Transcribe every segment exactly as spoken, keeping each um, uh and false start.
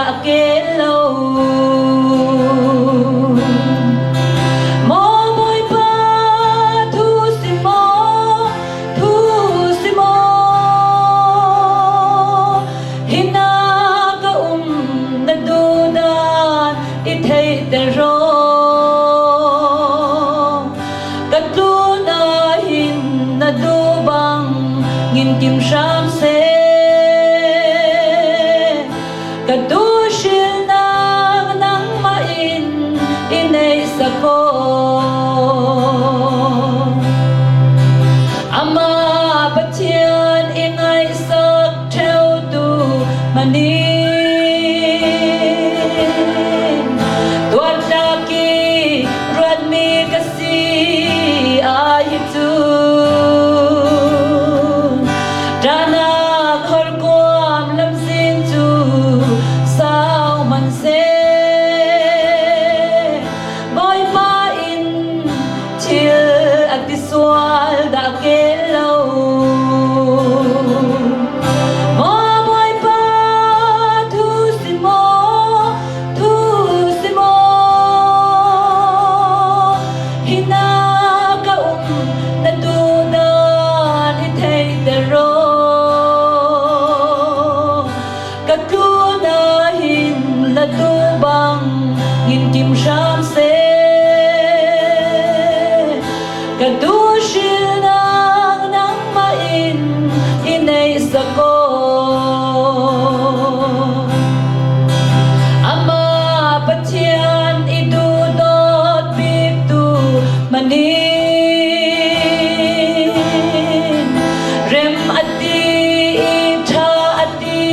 a kei lo. Maw Bawipa, thusim aw, thusim aw, hinah ka um na duh dan i theihter aw. Ka tlunah hin na duh bangin kim hram seh. Ka duhhrilhnak nangmah in i neihsak aw. Amah Pathian i ngaihsak ṭheutu hmanh in, tuartlak i ruatmi ka si ahi cun, ṭannak horkuam lamzin cu sau hmanh seh. Bawipa in thil a ti sual dah kei lo. Maw Bawipa, thusim aw, thusim aw, hinah ka um na duh dan i theihter aw. Ka tlunah hin na duh bangin kim hram seh. Ka duhhrilhnak nangmah in i neihsak aw. Amah Pathian i duhdawt biktu hmanh in, rem a ti i ṭha a ti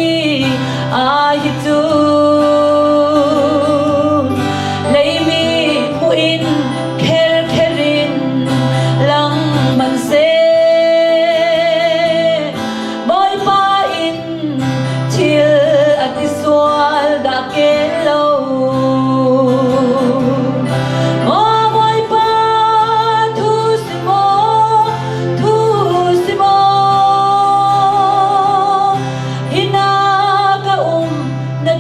ahi cun, leimi hmuh in kherkher in lang hmanh seh. Bawipa in thil a ti sual dah kei lo. Maw Bawipa, thusim aw, thusim aw, hinah ka um na